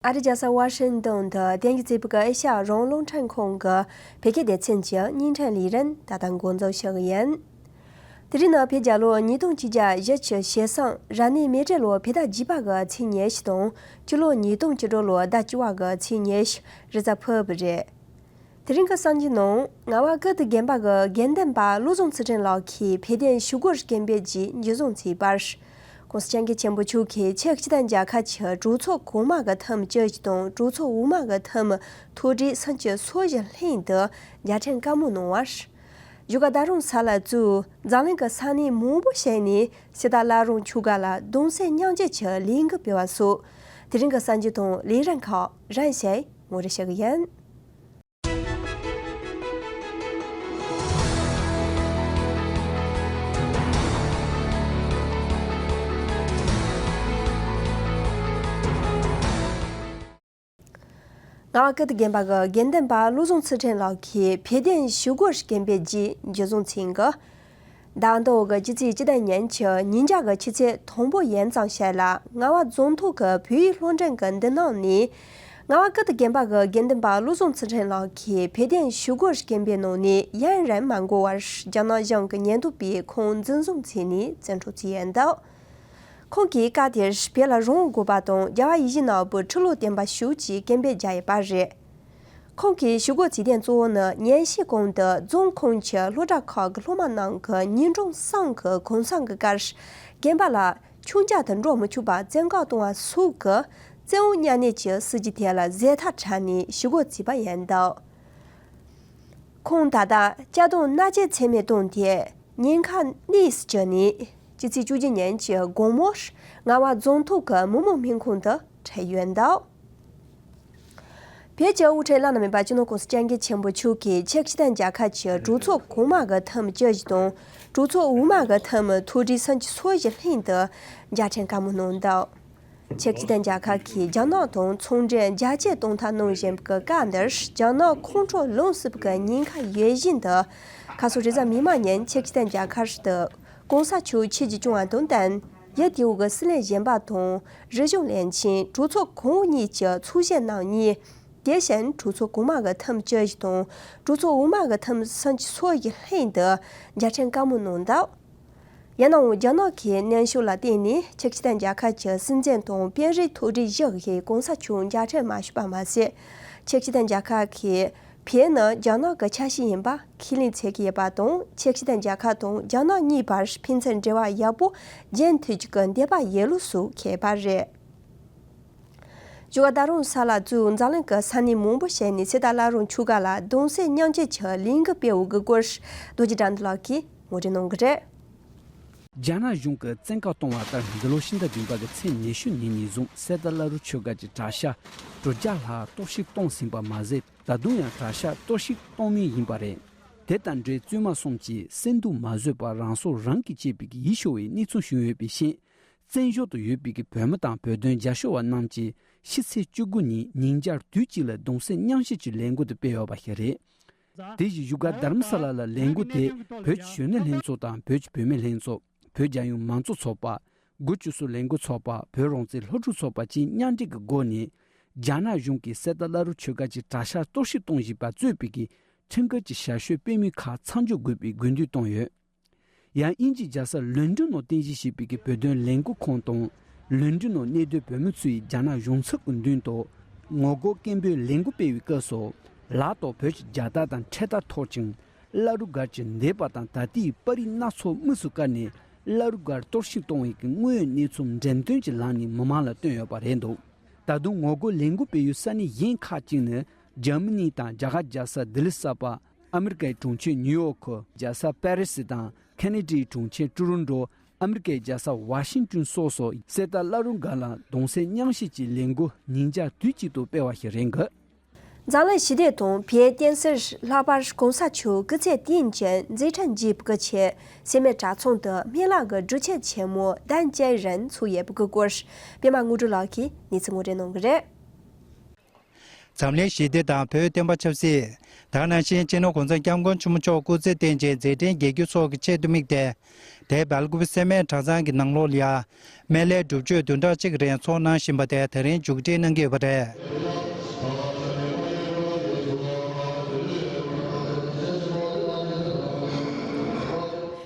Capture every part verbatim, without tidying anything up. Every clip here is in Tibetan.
ཨ་རིའི་རྒྱལ་ས་ཝ་ཤིང་ཏོན་དུ་བསྟན་རྒྱས་རྩེ་ཕུག་གི་ཨེ་ཤ་ཡ་རང་དབང་རླུང་འཕྲིན་ཁང་གི་བོད་སྐད་སྡེ་ཚན་གྱི་བརྙན་འཕྲིན་ལས་རིམ་ད་ལྟ་འགོ་འཛུགས་ཞུ་གི་ཡིན། དེ་རིང་ནི་བོད་རྒྱལ་ལོ་ཉིས་སྟོང་ཆིག་བརྒྱ་བཞི་བཅུ་ཞེ་གསུམ་རབ་གནས་མེ་སྤྲེལ་ལོ་བོད་ཟླ་བརྒྱད་པ་གི་ཚེས་ཉི་ཤུ་དང་སྤྱི་ལོ་ཉིས་སྟོང་བཅུ་དྲུག་ལོ་ཟླ་བཅུ་བ་གི་ཚེས་ཉི་ཤུ་རེས་གཟའ་ཕུར་བུ་རེད། དེ་རིང་གི་གསར་འགྱུར་ནང་རྔ་བ་ཀིརྟི་དགོན་པ་གི་དགེ་འདུན་པ་བློ་བཟང་ཚུལ་ཁྲིམས་ལགས་ཀྱིས་བོད་དོན་ཞུ་སྒོར་སྐད་འབོད་ཀྱི་འཇུ་བཟུང་བྱས་པར། ྋགོང་ས་ྋསྐྱབས་མགོན་ཆེན་པོ་མཆོག་གིས་ཆེས་སྤྱི་དང་རྒྱལ་ཁབ་ཀྱི་གྲོས་ཚོགས་གོང་མ་གི་འཐུས་མི་བཅུ་བཞི་དང་གྲོས་ཚོགས་འོག་མ་གི་འཐུས་མི་མཐོ་གྲས་སུམ་ཅུ་སོ་བཞི་ལྷན་དུ་མཇལ་འཕྲད་བཀའ་མོལ་གནང་བར། བཞུགས་སྒར་རྡ་རམ་ས་ལ་གཙོས་འཛམ་གླིང་གི་ས་གནས་མང་པོ་ཞིག་ནས་གསེར་རྟ་བླ་རུང་ཆོས་སྒར་ལ་གདུང་སེམས་མཉམ་སྐྱེད་ཀྱི་ལས་འགུལ་སྤེལ་བ་སོགས་དེ་རིང་གི་གསར་འགྱུར་དང་ལས་རིམ་ཁག་རིམ་བཞིན་ངོ་སྤྲོད་ཞུ་གི་ཡིན། རྔ་བ་ཀིརྟི་དགོན་པ་གི་དགེ་འདུན་པ་བློ་བཟང་ཚུལ་ཁྲིམས་ལགས་ཀྱིས་བོད་དོན་ཞུ་སྒོར་སྐད་འབོད་ཀྱི་འཇུ་བཟུང་བྱས་ཡོད། ཟླ་ཟླ་བ་གི་ཕྱི་ཚེས་བཅུ་དང་ཉིན་གྱི་ཉིན་གྱི་གི་ཕྱི་ཚེས་དང་པོ་ཡིན་ཙང་ཞིག་ལ་རྔ་བ་རྫོང་ཐོག་གི་བོད་ཡིག་སློབ་འབྲིང་གི་མདུན་ནང་ནས་རྔ་བ་ཀིརྟི་དགོན་པ་གི་དགེ་འདུན་པ་བློ་བཟང་ཚུལ་ཁྲིམས་ལགས་ཀྱིས་བོད་དོན་ཞུ་སྒོར་སྐད་འབོད་གནང་ནས་ཡུན་རིང་མ་འགོར་བར་རྒྱ་ནག་གཞུང་གི་ཉེན་རྟོག་པས་ཁོང་འཛིན་བཟུང་བྱས་ནས་བཙོན་འཕྲོག་བྱས་ཡོད་འདུག་ཁོང་གིས་སྐབས་དེར་བོད་ལ་རང་དབང་དགོས་པ་དང་རྒྱལ་བ་ཡིད་བཞིན་ནོར་བུ་ཁྲི་ལོ་བརྟན་པ་ཞུ་ཅེས་སྐད་འབོད་རྒྱག་ཡོད་པ་རེད། ཁོང་གིས་ཞུ་སྒོ་བྱེད་སྟངས་གཙོ་བོ་ནི་ཉིན་ཤས་གོང་དུ་རྫོང་ཁོངས་ཀྱི་སློབ་གྲྭ་ཁག་གི་སློབ་མ་རྣམས་ཀྱིས་ཉིན་གྲངས་གསུམ་གྱི་གུང་སེང་གི་སྐབས་དགོན་པ་ལ་མཆོད་མཇལ་དུ་འགྲོ་མི་ཆོག་པར་བཙོན་བཀག་བཏང་བ་སོགས་ཀྱི་བཙན་དབང་མྱ་ངན་གྱི་སྲིད་ཇུས་དེ་ལ་གཟེངས་རྟགས་སྤྲད་ནས་ཞུ་སྒོ་བྱས་པ་ཡིན་འདུག་ཁོང་ད་ལྟ་སྐྱ་རྡུང་མནར་གཅོད་ཚད་མེད་བཏང་སྟེ་ཉེན་ཁ་གནས་སུ་གྱུར་ནས་ཕྱི་ཚེས་བཅུ་གཅིག་ཉིན་གྱི་དགོང་མོར་རྔ་བ་རྫོང་ཐོག་གི་མི་མང་སྨན་ཁང་དུ་ཁྲིད་ཡོད་འདུག་བོད་ཀྱི་དབུ་ཁྲིད་བླ་ན་མེད་པ་སྤྱི་ནོར་ྋགོང་ས་ྋསྐྱབས་མགོན་ཆེན་པོ་མཆོག་གིས་ཆེས་སྤྱི་དང་རྒྱལ་ཁབ་ཀྱི་གྲོས་ཚོགས་གོང་མ་གི་འཐུས་མི་བཅུ་བཞི་དང་གྲོས་ཚོགས་འོག་མ་གི་འཐུས་མི་མཐོ་གྲས་སུམ་ཅུ་སོ་བཞི་ལྷན་དུ་མཇལ་འཕྲད་བཀའ་མོལ་གནང་འདུག་ཆེས་སྤྱི་དང་རྒྱལ་ཁབ་ཀྱིས་རྒྱ་ནག་དང་ཚོང་འབྲེལ་རྒྱ་སྐྱེད་གཏོང་ཐབས་གནང་བཞིན་པའི་སྐབས་འདིར་རྒྱ་ནག་ཁོང་ཁྲོ་ལངས་སྲིད་པའི་ཉེན་ཁ་ཡོད་བཞིན་དུ། ཁ་སང་རེས་གཟའ་མིག་དམར་ཉིན་ཆེས་སྤྱི་དང་རྒྱལ་ཁབ་དུ་གོང་ས་མཆོག་ཆིབས་བསྒྱུར་བྱུང་བ་དང་བསྟུན། ཡུལ་དེའི་འོག་གི་སྲིད་བློན་གཞོན་པ་དང་རིག་གཞུང་བློན་ཆེན། གྲོས་ཚོགས་གོང་འོག་གཉིས་ཀྱི་ཚོགས་གཞོན་རྣམ་གཉིས། དེ་བཞིན་གྲོས་ཚོགས་གོང་མ་གི་འཐུས་མི་བཅུ་བཞི་དང་གྲོས་ཚོགས་འོག་མ་གི་འཐུས་མི་སུམ་ཅུ་སོ་བཞི་ལྷན་དུ་མཇལ་འཕྲད་བཀའ་མོལ་གནང་འདུག་ཡིན་ནའང་རྒྱ་ནག་གི་གནོན་ཤུགས་ལ་བརྟེན་ནས་ཆེས་སྤྱི་དང་རྒྱལ་ཁབ་ཀྱི་སྲིད་འཛིན་དང་དཔོན་རིགས་མཐོ་གྲས་བཞི་ཡིས་གོང་ས་མཆོག་མཇལ་འཕྲད་མ་ཞུས་པ་མ་ཟད། ཆེས་སྤྱི་དང་རྒྱལ་ཁབ་ཀྱིས་བོད་ནི་རྒྱ་ནག་གི་ཆ་ཤས་ཡིན་པ་ཁས་ལེན་བྱེད་ཀྱི་ཡོད་པ་དང་། ཆེས་སྤྱི་དང་རྒྱལ་ཁབ་དང་རྒྱ་ནག་གཉིས་བར་ཕན་ཚུན་འབྲེལ་བ་ཡག་པོ་རྒྱུན་མཐུད་རྒྱུ་གི་འདོད་པ་ཡོད་ལུགས་སོགས་འཁོད་པ་རེད། བཞུགས་སྒར་རྡ་རམ་ས་ལ་གཙོས་འཛམ་གླིང་གི་ས་གནས་མང་པོ་ཞིག་ནས་གསེར་རྟ་བླ་རུང་ཆོས་སྒར་ལ་གདུང་སེམས་མཉམ་སྐྱེད་ཀྱི་ལས་འགུལ་སྤེལ་བའི་སྐོར་རྡོ་རྗེ་དགྲ་འདུལ་ལགས་ཀྱིས་ངོ་སྤྲོད་གནང་གི་རེད། རྒྱ་ནག་གཞུང་གིས་བཙན་བཀའ་གཏོང་བ་ལྟར་འདི་ལོ་ཕྱི་ཟླ་བདུན་པ་གི་ཚེས་ཉི་ཤུ་ཉིན་ནས་བཟུང་གསེར་རྟ་བླ་རུང་ཆོས་སྒར་གྱི་གྲྭ་ཤག་དྲུག་བརྒྱ་ལྷག་གཏོར་བཤིག་གཏོང་ཟིན་པ་མ་ཟད། ད་དུང་ཡང་གྲྭ་ཤག་གཏོར་བཤིག་གཏོང་མུས་ཡིན་པ་རེད། དེ་དང་འབྲེལ་བཙུན་མ་གསུམ་གྱིས་སེམས་སྡུག་མ་བཟོད་པར་རང་སྲོག་རང་གིས་བཅད་པའི་ཡིད་སྐྱོ་བའི་གནས་ཚུལ་བྱུང་ཡོད་པའི་ཤུལ། བཙན་བྱོལ་དུ་ཡོད་པའི་བོད་མི་དང་བོད་དོན་རྒྱབ་སྐྱོར་བ་རྣམས་ཀྱིས་ཕྱི་ཚེས་བཅུ་དགུ་ཉིན་ཉིན་རྒྱབ་དུས་གཅིག་ལ་གདུང་སེམས་མཉམ་སྐྱེད་ཀྱི་ལས་འགུལ་དུ་སྤེལ་ཡོད་པ་ཞིག་རེད། དེ་བཞིན་བཞུགས་སྒར་རྡ་རམ་ས་ལ་ལ་ལས་འགུལ་དེ་བོད་ཀྱི་གཞོན་ནུ་ལྷན་ཚོགས་དང་བོད་ཀྱི་བུད་མེད་ལྷན་ཚོགས། བོད་རྒྱལ་ཡོངས་མང་གཙོ་ཚོགས་པ། དགུ་བཅུ་སོ་ལས་འགུལ་ཚོགས་པ། བོད་རང་བཙན་སློབ་ཕྲུག་ཚོགས་པ་བཅས་མཉམ་འབྲེལ་གྱི་སྒོ་ནས། རྒྱ་ནག་གཞུང་གིས་གསེར་རྟ་བླ་རུང་ཆོས་སྒར་གྱི་གྲྭ་ཤག་གཏོར་བཤིག་གཏོང་བཞིན་པ་གཙོས་པའི་ཁྲིམས་འགལ་གྱི་ཞབས་ཞུ་སྤེལ་མུས་ཁག་མཚམས་འཇོག་དགོས་པའི་དགོས་འདུན་བཏོན་ཡོད། ཡང་དབྱིན་ཇིའི་རྒྱལ་ས་ལོན་ཌོན་ནང་རྟེན་གཞི་བྱས་པའི་བོད་དོན་ལས་འགུལ་ཁང་དང་། ལོན་ཌོན་ནང་གནས་སྡོད་བོད་མི་ཚོས་རྒྱ་ནག་གཞུང་ཚབ་ཀྱི་མདུན་དུ་ངོ་རྒོལ་སྐད་འབོད་ལས་འགུལ་སྤེལ་བའི་སྐབས་སུ། ལག་ཏུ་བོད་ཀྱི་རྒྱལ་དར་དང་འཕྲེད་དར་ཐོགས་ཤིང་། བླ་རུང་སྒར་གྱི་འདས་པ་དང་ད་ལྟའི་པར་རིས་སྣ་ཚོགས་དམིགས་སུ་བཀར་ནས། བླ་རུང་སྒར་གཏོར་བཤིག་གཏོང་བའི་དངོས་ཡོད་གནས་ཚུལ་འགྲེམས་སྟོན་གྱི་ལམ་ནས་མི་མང་ལ་བཏོན་ཡོད་པ་རེད་འདུག་ད་དུང་ངོ་རྒོལ་ལས་འགུལ་སྤེལ་ཡུལ་ས་གནས་གཞན་ཁག་ཅིག་ནི། འཇར་མ་ནི་དང་རྒྱ་གར་རྒྱལ་ས་ལྡི་ལི་གསར་པ། ཨ་མི་རི་ཀའི་གྲོང་ཁྱེར་ནིའུ་ཡོག་རྒྱལ་ས་པེ་རི་སི་དང་ཁེ་ན་ཌའི་གྲོང་ཁྱེར་ཀྲུ་རོན་ཀྲོ། ཨ་མི་རི་ཀའི་རྒྱལ་ས་ཝ་ཤིང་ཏོན་སོགས་སུ་གསེར་རྟ་བླ་རུང་སྒར་ལ་གདུང་སེམས་མཉམ་སྐྱེད་ཀྱི་ལས་འགུལ་ཉིན་རྒྱབ་དུས་གཅིག་ཏུ་སྤེལ་བ་ཞིག་རེད་འདུག་འཛམ་གླིང་ཞི་བདེ་དང་བོད་བསྟན་སྲིད་ལྷག་པར་གོང་ས་མཆོག་སྐུ་ཚེ་བརྟན་ཅིང་མཛད་འཕྲིན་རྒྱས་པའི་ཆེད་སེར་སྨད་གྲྭ་ཚང་དུ་སྨན་བླ་གི་སྒྲུབ་ཆེན་ཆེན་མོ་ཟླ་བཅུ་རིང་ཚོགས་ཡོད་པའི་སྐོར་པད་མ་དངོས་གྲུབ་ལགས་ཀྱིས་གནས་ཚུལ་ངོ་སྤྲོད་གནང་གི་རེད། འཛམ་གླིང་ཞི་བདེ་དང་བོད་བསྟན་པ་ཆབ་སྲིད། དེ་ནང་བཞིན་སྤྱི་ནོར་གོང་ས་སྐྱབས་མགོན་ཆེན་པོ་མཆོག་སྐུ་ཚེ་བརྟན་ཅིང་མཛད་འཕྲིན་རྒྱས་རྒྱུ་སོགས་ཀྱི་ཆེད་དུ་དམིགས་ཏེ། དེ་སྦེལ་ཀོབ་སེ་སྨད་གྲྭ་ཚང་གི་ནང་ལོགས་ལ་ཡ། སྨན་བླའི་སྒྲུབ་མཆོད་བདུན་ཕྲག་གཅིག་རིང་ཚོགས་གནང་བཞིན་པ་དེ་ད་རིང་མཇུག་སྒྲིལ་གནང་གི་ཡོད་པ་རེད།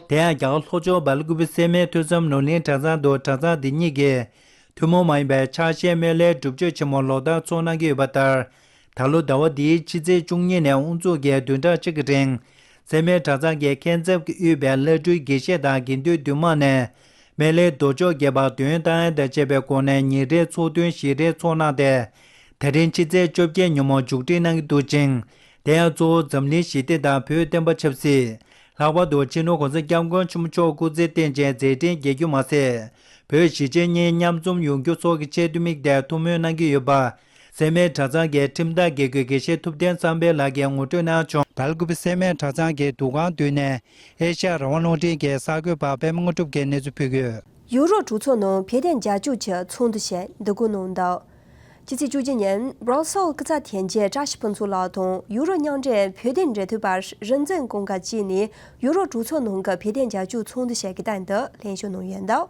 དེ་ཡང་རྒྱ་གར་ལྷོ་ཕྱོགས་སྦེལ་ཀོབ་སེ་སྨད་ཐོས་བསམ་ནོར་གླིང་གྲྭ་ཚང་དུ་གྲྭ་ཚང་འདི་ཉིད་ཀྱིས། ཐུན་མོང་མ་ཡིན་པའི་ཕྱག་བཞེས་སྨན་བླའི་སྒྲུབ་མཆོད་ཆེན་མོ་ལོ་ལྟར་ཚོགས་གནང་གི་ཡོད་པ་ལྟར། ད་ལོ་ཟླ་བ་འདིའི་ཕྱི་ཚེས་བཅུ་གཉིས་ནས་དབུ་འཛུགས་ཀྱིས་བདུན་ཕྲག་གཅིག་གི་རིང་། སེ་སྨད་གྲྭ་ཚང་གི་མཁན་ཚབ་ཀྱིས་དབུས་པའི་བླ་སྤྲུལ་དགེ་བཤེས་དང་དགེ་འདུན་འདུས་མང་ནས། སྨན་བླའི་མདོ་ཆོག་རྒྱས་པ་འདོན་སྟངས་དང་བཅས་པའི་སྒོ་ནས་ཉིན་རེའི་ཚོགས་ཐུན་བཞི་རེ་ཚོགས་གནང་སྟེ། ད་རིང་ཕྱི་ཚེས་བཅོ་བརྒྱད་ཉིན་མོ་མཇུག་སྒྲིལ་གནང་གི་འདུག་ཅིང་། དེ་ཡང་གཙོ་བོ་འཛམ་གླིང་ཞི་བདེ་དང་བོད་བསྟན་པ་ཆབ་སྲིད། ལྷག་པར་དུ་སྤྱི་ནོར་གོང་ས་སྐྱབས་མགོན་ཆེན་པོ་མཆོག་སྐུ་ཚེ་བརྟན་ཅིང་མཛད་འཕྲིན་རྒྱས་རྒྱུ་མ་ཟད། བོད་གཞིས་བྱེས་གཉིས་མཉམ་འཛོམས་ཡོང་རྒྱུ་སོགས་ཀྱི་ཆེད་དུ་དམིགས་ཏེ་ཐུགས་སྨོན་གནང་གི་ཡོད་པ། སེ་སྨད་གྲྭ་ཚང་གི་ཁྲིམས་བདག་དགེ་བསྐོས་དགེ་བཤེས་ཐུབ་བསྟན་བསམ་འཕེལ་ལགས་ཀྱིས་ངོ་སྤྲོད་གནང་བྱུང་། སྦེལ་ཀོབ་སེ་སྨད་གྲྭ་ཚང་གི་འདུ་ཁང་མདུན་ནས་ཨེ་ཤ་ཡ་རང་དབང་རླུང་འཕྲིན་གྱི་གསར་འགོད་པ་པད་མ་དངོས་གྲུབ་ཀྱིས་གནས་ཚུལ་ཕུལ་གྱི་ཡོད། ཡུ་རོབ་གྲོས་ཚོགས་ནང་བོད་དོན་རྒྱབ་སྐྱོར་གྱི་ཚོགས་འདུ་ཞིག་འདུ་འགོད་གནང་འདུག་ཕྱི་ཚེས་བཅུ་གཅིག་ཉིན་སྦྲག་སོགས་སྐུ་ཚབ་དོན་གཅོད་བཀྲ་ཤིས་ཕུན་ཚོགས་ལགས་དང་ཡུ་རོབ་མཉམ་འབྲེལ་བོད་དོན་འབྲེལ་མཐུད་པ་རིག་འཛིན་ཀུན་དགའ་བཅས་ནས་ཡུ་རོབ་གྲོས་ཚོགས་ནང་གི་བོད་དོན་རྒྱབ་སྐྱོར་ཚོགས་འདུ་ཞིག་གི་སྟེང་དུ་ལྷན་ཞུགས་གནང་ཡོད་འདུག་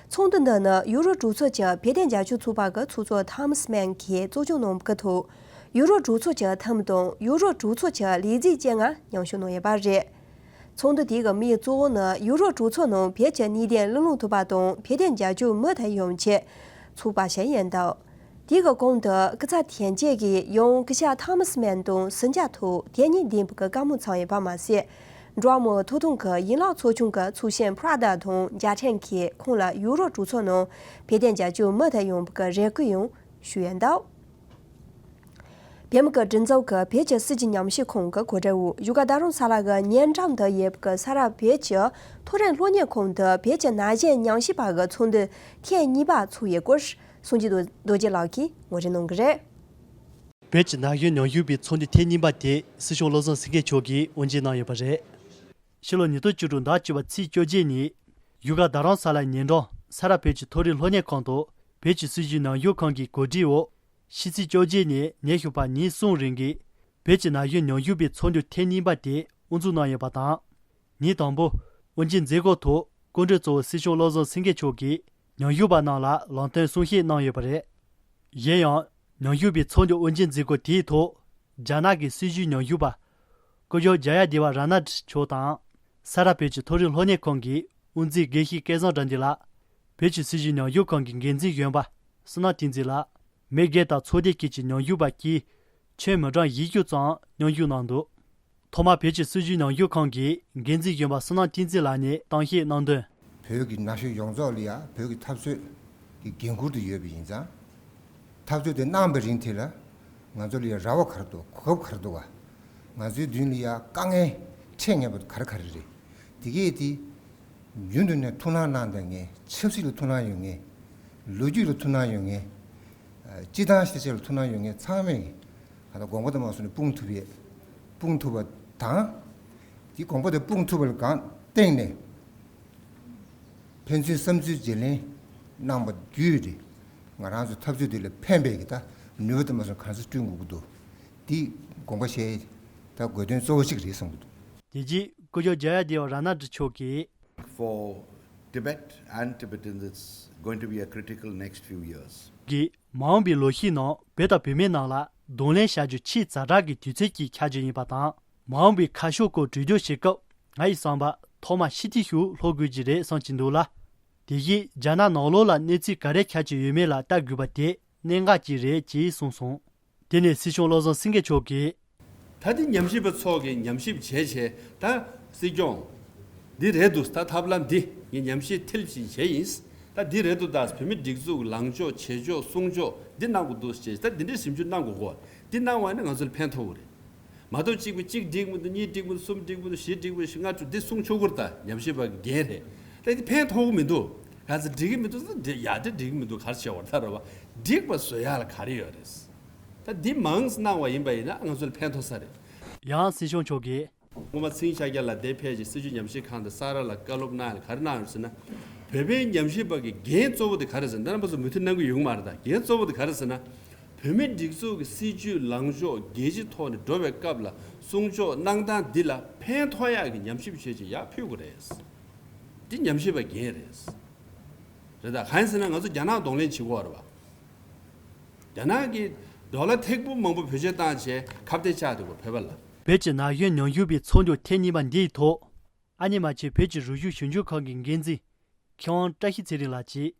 ཚོགས་འདུ་འདི་ནི་ཡུ་རོབ་གྲོས་ཚོགས་ཀྱི་བོད་དོན་རྒྱབ་སྐྱོར་ཚོགས་པ་གི་ཚོགས་གཙོ་ཐོ་མཱས་མན་གྱིས་གཙོ་སྐྱོང་གནང་བའི་ཐོག་ཡུ་རོབ་གྲོས་ཚོགས་ཀྱི་འཐུས་མི་དང་ཡུ་རོབ་གྲོས་ཚོགས་ཀྱི་ལས་བྱེད་བཅས་ལྔ་མཉམ་ཞུགས་གནང་ཡོད་པ་རེད། ཚོགས་འདུ་དེ་གི་དམིགས་ཡུལ་གཙོ་བོ་ནི་ཡུ་རོབ་གྲོས་ཚོགས་ནང་བོད་ཀྱི་གནད་དོན་གླེང་སློང་ཐུབ་པ་དང་བོད་དོན་རྒྱབ་སྐྱོར་མུ་མཐུད་ཡོང་ཆེད་ཚོགས་པ་ཞིག་ཡིན་འདུག་དེ་གི་གོང་དུ་སྐུ་ཚབ་དོན་གཅོད་ཀྱིས་ཡང་སྐུ་ཞབས་ཐོ་མཱས་མན་དང་ཟིན་བྲིས་ཐོག་དེ་གཉིས་ལྡན་པའི་བཀའ་མོལ་ཚང་ཡོད་པ་མ་ཟད། འགྲོ་བ་མིའི་ཐོབ་ཐང་གི་ཡན་ལག་ཚོགས་ཆུང་གི་ཚོགས་གཞོན་པྲ་དྷ་དང་རྒྱལ་ཕྲན་གྱིས་ཁོང་ལ་ཡུ་རོབ་གྲོས་ཚོགས་ནང་བོད་དོན་རྒྱབ་སྐྱོར་མུ་མཐུད་ཡོང་བའི་རེ་སྐུལ་ཡང་ཞུས་ཡོད་འདུག་བོད་མི་གི་སྒྲིག་འཛུགས་ཀྱི་བོད་ཀྱི་སྲིད་བྱུས་ཉམས་ཞིབ་ཁང་གི་གོ་སྒྲིག་འོག་བཞུགས་སྒར་རྡ་རམ་ས་ལ་གི་ཉེ་འགྲམ་དུ་ཡོད་པའི་ས་རཱ་བོད་ཀྱི་མཐོ་རིམ་སློབ་གཉེར་ཁང་དུ་བོད་ཀྱི་ན་གཞོན་ཉམས་ཞིབ་པ་གི་ཚོགས་འདུ་ཐེངས་གཉིས་པ་ཚོགས་ཡོད་སྐོར་སངས་རྒྱས་རྡོ་རྡོ་རྗེ་ལགས་ཀྱིས་ངོ་སྤྲོད་གནང་གི་རེད། བོད་ཀྱི་ན་གཞོན་ཉམས་ཞིབ་པའི་ཚོགས་འདུ་ཐེངས་གཉིས་པ་དེ་སྲིད་སྐྱོང་བློ་བཟང་སེང་གེ་མཆོག་གིས་དབུ་འབྱེད་གནང་ཡོད་པ་རེད། ཕྱི་ལོ་ཉིས་སྟོང་བཅུ་དྲུག་ཟླ་བཅུ་པ་ཚེས་བཅོ་བརྒྱད་ཉིན། བཞུགས་སྒར་རྡ་རམ་ས་ལ་ཉེ་འགྲམ་ས་རཱ་བོད་ཀྱི་མཐོ་རིམ་སློབ་གཉེར་ཁང་དུ་བོད་ཀྱི་སྲིད་བྱུས་ཉམས་ཞིབ་ཁང་གི་གོ་སྒྲིག་འོག་ཕྱི་ཚེས་བཅོ་བརྒྱད་ཉིན་ཉིན་ཞོགས་པ་ཉིན་གསུམ་རིང་གི་བོད་ཀྱི་ན་གཞོན་ཉམས་ཞིབ་པའི་ཚོགས་འདུ་ཐེངས་གཉིས་པ་དེ་དབུ་འཛུགས་གནང་ཡོད་པ་དང་། ཉིན་དང་པོ་དབུ་འབྱེད་མཛད་སྒོ་ཐོག་སྐུ་མགྲོན་གཙོ་བོ་སྲིད་སྐྱོང་བློ་བཟང་སེང་གེ་མཆོག་གིས་ཉམས་ཞིབ་པ་རྣམས་ལ་ལམ་སྟོན་གསུང་བཤད་གནང་ཡོད་པ་རེད། གཞན་ཡང་། ཉམས་ཞིབ་པའི་ཚོགས་འདུ་དབུ་འབྱེད་མཛད་སྒོ་དེའི་ཐོག་རྒྱ་ནག་གི་སྲིད་བྱུས་ཉམས་ཞིབ་པ། སྐུ་ཞབས་ཇ་ཡ་དེ་བ་ར་ན་ཌི་མཆོག་དང་། ས་རཱ་བོད་ཀྱི་མཐོ་རིམ་སློབ་གཉེར་ཁང་གི་དབུ་འཛིན་དགེ་བཤེས་སྐལ་བཟང་དགྲ་འདུལ་ལགས། བོད་ཀྱི་སྲིད་བྱུས་ཉམས་ཞིབ་ཁང་གི་འགན་འཛིན་གཞོན་པ་བསོད་ནམས་བསྟན་འཛིན་ལགས། མི་སྒེར་དང་ཚོགས་སྡེ་ཁག་གི་ཉམས་ཞིབ་པ་བཅས་ཁྱོན་མི་གྲངས་བཞི་བཅུ་ཙམ་མཉམ་ཞུགས་གནང་འདུག་ཐོག་མར་བོད་ཀྱི་སྲིད་བྱུས་ཉམས་ཞིབ་ཁང་གི་འགན་འཛིན་གཞོན་པ་བསོད་ནམས་བསྟན་འཛིན་ལགས་ནས་གཏམ་བཤད་གནང་དོན། བོད་ཀྱི་ན་གཞོན་ཡོངས་རྫོགས་ལ་ཡང་བོད་ཀྱི་འཐབ་རྩོད་ཀྱི་འགན་འཁུར་དུ་ཡོད་པ་ཡིན་ཙང་། འཐབ་རྩོད་དེ་གནང་བའི་རིང་དེ་ལ་ང་ཚོ་ལ་ཡང་རེ་བ་ག་རེ་འདུག་གོ་སྐབས་ག་རེ་འདུག་ག་ང་ཚོའི་མདུན་ལ་ཡང་དཀའ་ངལ་འཕྲད་ངེས་པ་ག་རེ་ག་རེ་རེད། དེ་གས་དེ་རྒྱུན་དུ་ནས་ཐུགས་སྣང་གནང་བསྡད་མཁན། ཆབ་སྲིད་ལ་ཐུགས་སྣང་ཡོད་མཁན། ལོ་རྒྱུས་ལ་ཐུགས་སྣང་ཡོད་མཁན། སྤྱི་བཏང་ཤེས་བྱ་ལ་ཐུགས་སྣང་ཡོད་མཁན་ཚང་མས་ད་ལྟ་དགོངས་པ་དེ་མ་སོང་ནས་སྤུངས་ཐུབ་ཡས། སྤུངས་ཐུབ་པ་དང་། དེ་དགོངས་པ་དེ་སྤུངས་ཐུབ་པ་ལ་གང་སྟེང་ནས་ཕན་ཚུན་བསམ་ཚུལ་བརྗེ་ལེན་གནང་པ་བརྒྱུད་དེ། ང་རང་ཚོ་འཐབ་རྩོད་འདི་ལ་ཕན་པའི་གི་ད་ནུས་པ་དེ་མ་སོང་གང་ས་བསྐྲུན་དགོས་ཀྱི་འདུག་དེ་དགོངས་པ་བཞེས་ད་དགོས་དོན་གཙོ་བོ་གཅིག་རེད་བསམ་གྱི་འདུག་དེ་རྗེས་སྐུ་ཞབས་ཇ་ཡ་དེ་བ་ར་ན་ཌི་མཆོག་གིས། For Tibet and Tibetans, it's going to be a critical next few years. གིས་མ་འོངས་པའི་ལོ་ཤས་ནང་བོད་དང་བོད་མི་རྣམས་ལ་གདོང་ལེན་བྱ་རྒྱུ་ཆེས་ཛ་དྲག་གི་དུས་ཚོད་ཅིག་ཆགས་རྒྱུ་ཡིན་པ་དང་། མ་འོངས་པའི་ཁ་ཕྱོགས་སྐོར་གྲོས་བསྡུར་བྱེད་སྐབས་ང་ཡི་བསམ་པར་ཐོག་མར་ཕྱི་ཐེངས་ཤིག་ལྷོ་དགོས་ཀྱི་རེད་བསམ་གྱི་འདུག་ལ། དེ་བཞིན་རྒྱ་ནག་ནང་ལོགས་ལ་གནས་ཚུལ་ག་རེ་ཆགས་ཀྱི་ཡོད་མེད་ལ་ལྟ་དགོས་པ་དེ་གནད་འགག་ཅིག་རེད་ཅེས་གསུངས་སོང་། དེ་ནས་སྲིད་སྐྱོང་བློ་བཟང་སེང་གེ་མཆོག་གིས། ད་འདི་ཉམས་ཞིབ་པ་ཚོ་གིས་ཉམས་ཞིབ་བྱས་བྱས་ད་སྲིད་སྐྱོང་འདི་རེད་འདུག་ད་ཐབས་ལམ་འདི་ངས་ཉམས་ཞིབ་མཐིལ་ཕྱིན་བྱས་ཡིན། ད་འདི་རེད་འདུག་ད་བོད་མི་སྒྲིག་འཛུགས་ལངས་ཕྱོགས་བྱེད་ཕྱོགས་གསུང་ཕྱོགས་འདི་གནང་དགོས་འདུག་ཅེས་ད་འདི་འདྲའི་ཞིབ་འཇུག་གནང་དགོས་གོ། འདི་གནང་བ་ནི་ང་ཚོ་ལ་ཕན་ཐོགས་ཀྱི་རེད། མ་གཏོགས་གཅིག་པུ་གཅིག་འགྲིག་མི་འདུག་གཉིས་འགྲིག་མི་འདུག་གསུམ་འགྲིག་མི་འདུག་བཞི་འགྲིག་མི་འདུག་ལྔ་དྲུག་འདི་གསུང་ཆོག་གི་རེད། ད་ཉམས་ཞིབ་པ་གི་འགན་རེད། ད་འདི་ཕན་ཐོགས་ཀྱི་མི་འདུག་ག་ཚོད་འགྲིག་གི་མི་འདུག་ཟེར་ན་འདི་ཡག་འདི་འགྲིག་གི་མི་འདུག་ག་རེ་བྱས་པར་ད་རེད་བ། འགྲིག་པ་བཟོ་ཡག་ལ་ག་རེ་ཡོད་རེད། ད་འདི་མང་གནང་བ་ཡིན་པ་ཡིན་ན་ང་ཚོ་ལ་ཕན་ཐོགས་ས་རེད། ཡང་སྲིད་སྐྱོང་མཆོག་གིས། སྔོན་མ་ཚེ་རིང་ཤཱཀྱ་ལགས་འདིར་ཕེབས་ཤིང་སྲིད་བྱུས་ཉམས་ཞིབ་ཁང་དང་ས་རཱ་ལ་བཀའ་སློབ་གནང་ཡ་ལ་ག་རེ་གནང་ཡོད་ཟེར་ན། བོད་པའི་ཉམས་ཞིབ་པ་གི་འགན་གཙོ་བོ་དེ་ག་རེ་ཟེར་ན་ད་རྣམ་པ་ཚོ་མོས་མཐུན་གནང་གི་ཡོད་མ་རེད། ད་འགན་གཙོ་བོ་དེ་ག་རེ་ཟེར་ན། བོད་མིའི་སྒྲིག་འཛུགས་ཀྱི་སྲིད་བྱུས་ལངས་ཕྱོགས་རྒྱལ་སྤྱིའི་ཐོག་ནས་འགྲོ་བའི་སྐབས་ལ་གསུང་ཕྱོགས་གནང་སྟངས་འདི་ལ་ཕན་ཐོགས་ཡག་གི་ཉམས་ཞིབ་བྱས་ཅིག་ཡར་ཕུལ་དགོས་རེད། འདི་ཉམས་ཞིབ་པ་འགན་རེད། རེད་ད། གང་ཡིན་ཟེར་ན་ང་ཚོ་རྒྱ་ནག་གདོང་ལེན་བྱེད་དགོས་རེད་བ། རྒྱ་ནག་གིས་ཌོ་ལར་ཐེར་འབུམ་མང་པོ་བེད་སྤྱོད་བཏང་བྱས་ཁ་གཏད་བཅག་འདུག་བོད་པ་ལ། བོད་ཀྱི་ན་གཞོན་ཉམས་ཞིབ་པའི་ཚོགས་འདུ་ཐེངས་གཉིས་པ་འདིའི་ཐོག་ཨ་ནེ་རྨ་ཆུ་བོད་ཀྱི་རིག་གཞུང་ཞིབ་འཇུག་ཁང་གི་འགན་འཛིན་མཁས་དབང་བཀྲ་ཤིས་ཚེ་རིང་ལགས་ཀྱིས།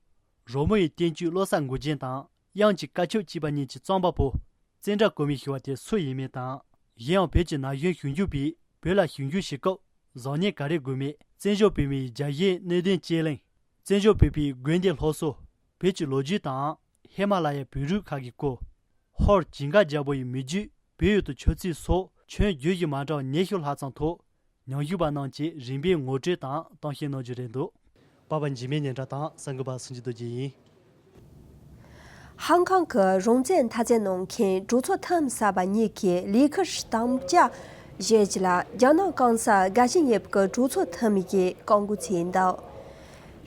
རོལ་མོ་ཡི་བསྟན་བཅོས་བློ་གསར་མགུལ་རྒྱན་དང་དབྱངས་ཀྱི་བཀའ་ཆོས་ཅེས་པ་གཉིས་ཀྱི་རྩོམ་པ་པོ་བཙན་དགྲ་གོ་མི་ཞུ་བ་དེ་སུ་ཡིན་མིན་དང་། གཞན་ཡང་བོད་ཀྱི་ན་གཞོན་ཞིབ་འཇུག་པས་བོད་ལ་ཞིབ་འཇུག་བྱེད་སྐབས་བཟང་ངན་ག་རེ་དགོས་མིན། བཙན་བྱོལ་བོད་མིའི་རྒྱལ་ཞེན་གནད་དོན་དཔྱད་གླེང་། བཙན་བྱོལ་བོད་པའི་དགོན་སྡེ་སློབ་གསོ། བོད་ཀྱི་ལོ་རྒྱུས་དང་ཧི་མ་ལ་ཡའི་བོད་རིགས་ཁག་གི་སྐོར། ཧོར་ཇིང་ག་རྒྱལ་པོ་ཡི་མི་རྒྱུད། བོད་ཡུལ་དུ་ཆབ་སྲིད་སོགས་ཁྱོན་བརྒྱུད་བཞི་མ་འདྲ་བ་ཉི་ཤུ་ལྷག་ཙམ་ཐོག་ཉམས་ཞིབ་པ་རྣམས་ཀྱིས་རིམ་པས་ངོ་སྤྲོད་དང་གཏམ་བཤད་གནང་རྒྱུ་རེད་འདུག་པ་པ་འཇིགས་མེད་ཉན་དྲ་དང་གསར་འགོད་པ་སུ་འཇིགས་རྡོ་རྗེ་ཡིན། ཧང་ཀང་གི་རང་བཙན་འཐབ་རྩོད་གནང་མཁན་གྲོས་ཚོགས་ཐེངས་གསར་པ་གཉིས་ཀྱི་ལས་འཁུར་དམ་བཅའ་བཞེས་རྒྱུ་ལ་རྒྱ་ནག་གང་ཟག་དགའ་ཞེན་ཡོད་པའི་གྲོས་ཚོགས་ཐེངས་ཀྱིས་བཀག་འགོག་བྱས་འདུག་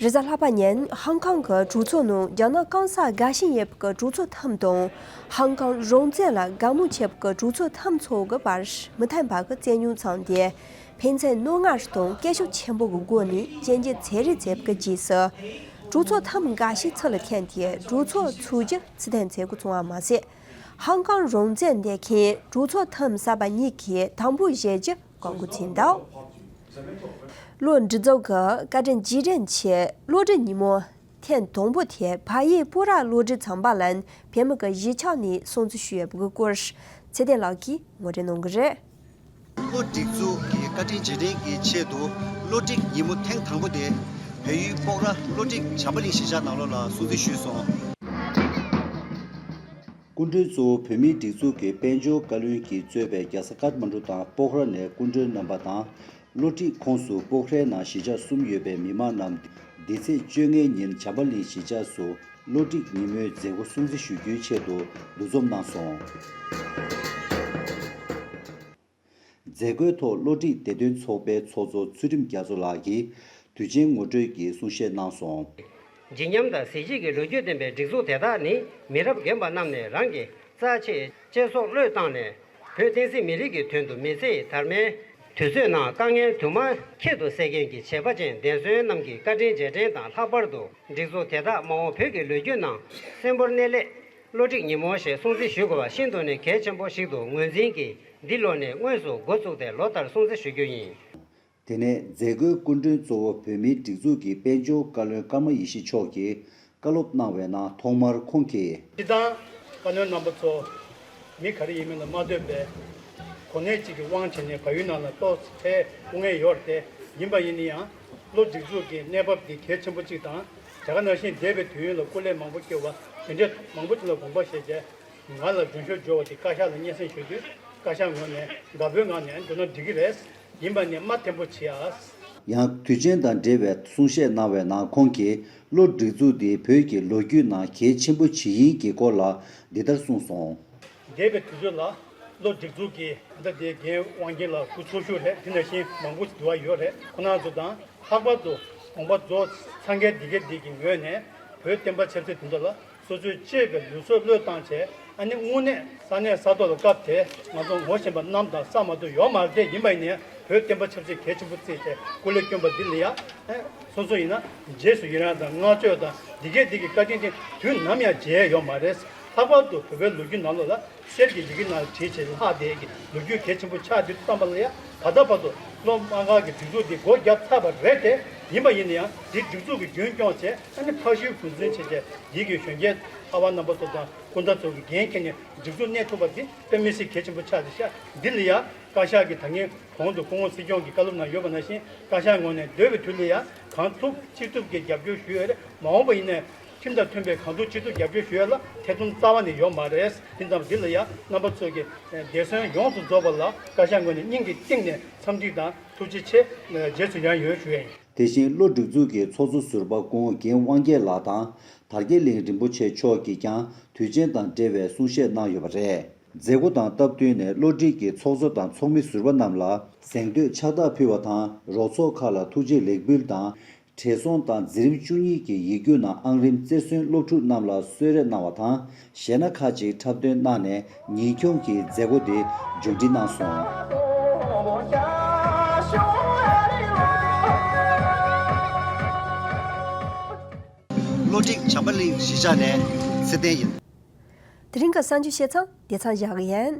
རེས་གཟའ་ལྷག་པ་ཉིན་ཧང་ཀང་གི་གྲོས་ཚོགས་ནང་རྒྱ་ནག་གང་ཟག་དགའ་ཞེན་ཡོད་པའི་གྲོས་ཚོགས་ཐེངས་དང་ཧང་ཀང་རང་བཙན་ལ་དགའ་མོས་བྱེད་པའི་གྲོས་ཚོགས་ཐེངས་ཚོ་གི་བར་མི་མཐུན་པ་གི་རྩོད་རྙོག་བྱུང་སྟེ། ཕན་ཚུན་རྣོ་ངར་དང་སྐད་ཤུགས་ཆེན་པོ་གི་སྒོ་ནས་གཅིག་གིས་ཚོད་རེས་བྱས་པའི་རྗེས་སུ། གྲོས་ཚོགས་ཐེངས་འགའ་ཤས་ཚུར་ལ་འཐེན་ཏེ་གྲོས་ཚོགས་ཚུགས་རྒྱུ་ཚུལ་ཐེངས་ཚེ་གུ་བྱུང་བ་མ་ཟད། ཧང་ཀང་རང་བཙན་འདེད་མཁན་གྲོས་ཚོགས་ཐེངས་གསར་པ་གཉིས་ཀྱིས་དམ་འབུལ་བཞེས་རྒྱུ་བཀག་འགོག་བྱས་འདུག་བློ་སྒྲིག་འཛུགས་ཀྱི་བཀའ་དྲིན་རྗེས་དྲན་ཆེད་གློག་སྒྲིག་ཉིན་མོ་ཐེངས་དང་པོ་དེ་ཕ་ཡུལ་སྤོག་ར་གློག་སྒྲིག་ཚན་པ་ལ་བོད་མི་གི་གཞིས་ཆགས་ནས་སྲུང་བརྩི་ཞུས་ཡོད་པའི་སྐོར་ཚེ་བརྟན་ལགས་ཀྱིས་ངོ་སྤྲོད་གནང་གི་རེད། གློག་སྒྲིག་འཛུགས་ཀྱི་བཀའ་དྲིན་རྗེས་དྲན་གྱི་ཆེད་དུ་གློག་སྒྲིག་ཉིན་མོ་ཐེངས་དང་པོ་དེ་བལ་ཡུལ་སྤོག་ར་གློག་སྒྲིག་བྱམས་པ་གླིང་གཞིས་ཆགས་ནང་ལོགས་ལ་སྲུང་བརྩི་ཞུས་སོང་། སྐུ་མགྲོན་གཙོ་བོ་བོད་མིའི་སྒྲིག་འཛུགས་ཀྱི་དཔལ་འབྱོར་བཀའ་བློན་གྱིས་གཙོས་པའི་རྒྱལ་ས་ཀཏ་མན་གྲུ་དང་སྤོག་ར་ནས་སྐུ་མགྲོན་རྣམ་པ་དང་། གློག་སྒྲིག་ཁོངས་སུ་སྤོག་རའི་ནང་གཞིས་ཆགས་གསུམ་ཡོད་པའི་མི་མང་རྣམས་འདི་ཚེས་བཅོ་ལྔའི་ཉིན་བྱམས་པ་གླིང་གཞིས་ཆགས་སུ་གློག་སྒྲིག་ཉིན་མོའི་མཛད་སྒོ་སྲུང་བརྩི་ཞུ་རྒྱུའི་ཆེད་དུ་འདུ་འཛོམས་གནང་སོང་། མཛད་སྒོའི་ཐོག་གློག་སྒྲིག་བདེ་དོན་ཚོགས་པའི་ཚོགས་གཙོ་ཚུལ་ཁྲིམས་རྒྱ་མཚོ་ལགས་ཀྱིས་དུས་ཆེན་ངོ་སྤྲོད་ཀྱི་གསུང་བཤད་གནང་སོང་། བརྗིད་ཉམས་དང་གཟི་བརྗིད་ཀྱི་ལོ་རྒྱུས་ལྡན་པའི་སྒྲིག་འཛུགས་དེ་དག་ནི་མི་རབས་རྒན་པ་རྣམས་ནས་རང་གི་རྩ་ཆེའི་གཅེས་སྲོག་བློས་བཏང་ནས་བོད་བསྟན་སྲིད་མི་རིགས་ཀྱི་དོན་དུ་མི་ཚེ་ཡི་དར་མའི་དུས་ཚོད་ནང་དཀའ་ངལ་དུ་མ་ཁྱད་དུ་བསད་མཁན་གྱི་བྱེད་པ་ཅན་འདས་གསོན་རྣམས་ཀྱི་བཀའ་དྲིན་རྗེས་དྲན་དང་ལྷག་པར་དུ་སྒྲིག་འཛུགས་དེ་དག་མ་འོངས་བོད་ཀྱི་ལོ་རྒྱུས་ནང་གསོན་པོར་གནས་སླད་གློག་སྒྲིག་ཉིན་མོ་ཞེས་སྲུང་བརྩི་ཞུ་དགོས་པ་ཤིན་ཏུ་ནས་གལ་ཆེན་པོ་ཞིག་ཏུ་ངོས་འཛིན་གྱིས་འདི་ལོ་ནས་དངོས་སུ་འགོ་བཙུགས་ཏེ་ལོ་ལྟར་སྲུང་བརྩི་ཞུ་རྒྱུ་ཡིན། དེ་ནས་མཛད་སྒོའི་སྐུ་མགྲོན་གཙོ་བོ་བོད་མིའི་སྒྲིག་འཛུགས་ཀྱི་དཔལ་འབྱོར་བཀའ་བློན་ཀརྨ་ཡེ་ཤེས་མཆོག་གིས་བཀའ་སློབ་གནང་བའི་ནང་ཐོག་མར་ཁོང་གིས། སྤྱིར་བཏང་བཀའ་བློན་རྣམ་པ་ཚོ་མི་ག་རེ་ཡིན་མིན་ལ་མ་ལྟོས་པའི་གོ་གནས་གཅིག་གི་དབང་བྱས་ནས་བལ་ཡུལ་ནང་ལ་ཏོག་ཙམ་ཕེབས་དཀའ་ངལ་ཡོད་རེད་དེ། ཡིན་པ་ཡིན་ན་ཡང་གློག་སྒྲིག་འཛུགས་ཀྱི་གནས་བབ་འདི་གལ་ཆེན་པོ་གཅིག་དང་། དེ་ག་ནང་བཞིན་འདས་པའི་དུས་ཡུན་ལ་སྐུ་ལས་མང་པོ་བསྐྱལ་བ་དེ་འདྲའི་མང་པོ་ཅིག་ལ་དགོངས་པ་བཞེས་བྱས། ང་ལ་མགྲོན་ཤོག་འབྱོར་བ་དེ་བཀའ་ཤག་ལ་སྙན་སེང་ཞུ་དུས་བཀའ་ཤག་ངོས་ནས་དགའ་པོའི་ངང་ནས་འགྲོ་ན་འགྲིག་གི་རེད། ཡིན་པ་ནས་མ་བརྟན་པོ་བྱེད་ཨ། ཡང་དུས་ཆེན་དང་འབྲེལ་བའི་གསུང་བཤད་གནང་བའི་ནང་ཁོང་གིས་གློག་སྒྲིག་འཛུགས་འདི་བོད་ཀྱི་ལོ་རྒྱུས་ནང་གལ་ཆེན་པོ་ཇི་ཡིན་གྱི་སྐོར་ལ་འདི་ལྟར་གསུངས་སོང་། འདས་པའི་དུས་ཚོད་ལ་གློག་སྒྲིག་འཛུགས་ཀྱི་ད་ལྟའི་རྒན་དབང་རྒྱལ་ལགས་སྐུ་ཚེགས་ཞུ་རེད། དེ་ནང་བཞིན་མང་པོ་འདུ་བ་ཡོད་རེད། ཁོང་རྣམ་ཚོ་དང་། ལྷག་པར་དུ་དགོངས་པ་རྫོགས་ཚང་མཁན་འདི་གའི་འདི་གི་ངོས་ནས་བོད་བསྟན་པ་ཆབ་སྲིད་དོན་དག་ལ་སོ་སོའི་གཅེས་པའི་ལུས་སྲོག་བློས་བཏང་བྱས། ཨ་ནི་དངོས་གནས་ས་གནས་ས་ཐོག་ལ་སྐབས་དེ་ང་ཚོ་ངོ་ཤེས་པ་གནམ་དང་ས་མ་གཏོགས་ཡོད་མ་རེད་དེ། ཡིན་པ་ཡིན་ནའི་བོད་བསྟན་པ་ཆབ་སྲིད་གལ་ཆེན་པོ་བརྩིས་ཏེ་སྐུ་ལས་བསྐྱོན་པ་འདི་ལ་ཡ། ཨ། སོ་སོ་ཡིན་ན་རྗེས་སུ་ཡི་རང་དང་བསྔགས་བརྗོད་དང་འདི་གའི་འདི་གི་བཀའ་དྲིན་དེ་དུས་ནམ་ཡང་བརྗེད་ཡ་ཡོད་མ་རེད། ལྷག་པར་དུ་བོད་པའི་ལོ་རྒྱུས་ནང་ལོགས་ལ། གསེར་གྱི་ཡི་གེ་ནང་བྲིས་བྱས་ལྷག་བསྡད་ཀྱི་ལོ་རྒྱུས་གལ་ཆེན་པོ་ཆགས་དུས་ཙམ་པ་ལ་ཡང་ད་ལྟ་བར་དུ་སློབ་མ་སྒར་གྱི་སྒྲིག་འཛུགས་འདི་སྒོ་བརྒྱབ་ཚར་བ་རེད་དེ། ཡིན་པ་ཡིན་ན་ཡང་འདི་སྒྲིག་འཛུགས་ཀྱི་རྒྱུན་སྐྱོང་བྱས། ཨ་ནི་ཕ་ཤུལ་བུ་འཛིན་བྱས་བྱས་འདི་གི་གཞོན་སྐྱེས་ཨ་བ་རྣམ་པ་ཚོ་དང་སྐུ་ཟླ་ཚོ་གི་འགན་འཁྱེར་ནས་སྒྲིག་འཛུགས་གནས་ཐུབ་པ་འདི་དཔེ་མི་སྲིད་གལ་ཆེན་པོ་ཆགས་བསྡད་ཤག་འདི་ལ་ཡང་བཀའ་ཤག་གིས་ད་སྔའི་གོང་དུ་སྐུ་ངོ་སྲིད་སྐྱོང་གི་བཀའ་སློབ་ནང་ཡོད་པ་ནང་བཞིན་བཀའ་ཤག་ངོས་ནས་འདས་པའི་དུས་ལ་ཡང་གང་ཐུབ་ཅི་ཐུབ་ཀྱི་རྒྱབ་སྐྱོར་ཞུས་ཡོད་རེད། མ་འོངས་པ་ཡིན་ནའི། ཁྲིམས་དང་མཐུན་པའི་གང་ཐུབ་ཅི་ཐུབ་རྒྱབ་སྐྱོར་ཞུ་ཡ་ལ་ཐེ་ཚོམ་རྩ་བ་ནས་ཡོད་མ་རེད། དེ་ཙམ་འདི་ལ་ཡ་རྣམ་པ་ཚོ་གི་འདས་གསོན་ཡོངས་སུ་རྫོགས་པ་ལ་བཀའ་ཤག་ངོས་ནས་སྙིང་གི་གཏིང་ནས་འཚམས་འདྲི་དང་ཐུགས་རྗེ་ཆེ། རྗེས་སུ་ཡང་ཡོད་ཞུ་ཡ་ཡིན། དེ་བཞིན་གློག་སྒྲིག་འཛུགས་ཀྱི་ཚོགས་གཙོ་ཟུར་པ་སྐུ་ངོ་རྒན་དབང་རྒྱལ་ལགས་དང་དར་རྒྱས་གླིང་རིན་པོ་ཆེ་མཆོག་གིས་ཀྱང་དུས་ཆེན་དང་འབྲེལ་བའི་གསུང་བཤད་གནང་ཡོད་པ་རེད། མཛད་སྒོ་དང་སྟབས་བསྟུན་ནས་གློག་སྒྲིག་གི་ཚོགས་གཙོ་དང་ཚོགས་མི་ཟུར་པ་རྣམས་ལ་གཟེངས་བསྟོད་ཕྱག་རྟགས་ཕུལ་བ་དང་རོགས་ཚོགས་ཁག་ལ་ཐུགས་རྗེ་ལེགས་འབུལ་དང་། བགྲེས་སོང་དང་འཛིན་རིམ་བཅུ་གཉིས་ཀྱི་ཡིག་རྒྱུགས་ནང་ཨང་རིམ་རྩེར་སོན་སློབ་ཕྲུག་རྣམས་ལ་གསོལ་རས་གནང་བ་དང་། གཞས་སྣ་ཁག་ཅིག་འཁྲབ་སྟོན་གནང་ནས་ཉིན་ཁྱོང་གི་མཛད་སྒོ་དེ་མཇུག་སྒྲིལ་གནང་སོང་། བློ་སྒྲིག་བྱམས་པ་གླིང་གཞིས་ཆགས་ནས་ཚེ་བརྟན་ཡིན། དེ་རིང་གི་གསར་འགྱུར་བཤད་མཚམས་དེ་ཙམ་བཞག་གི་ཡིན།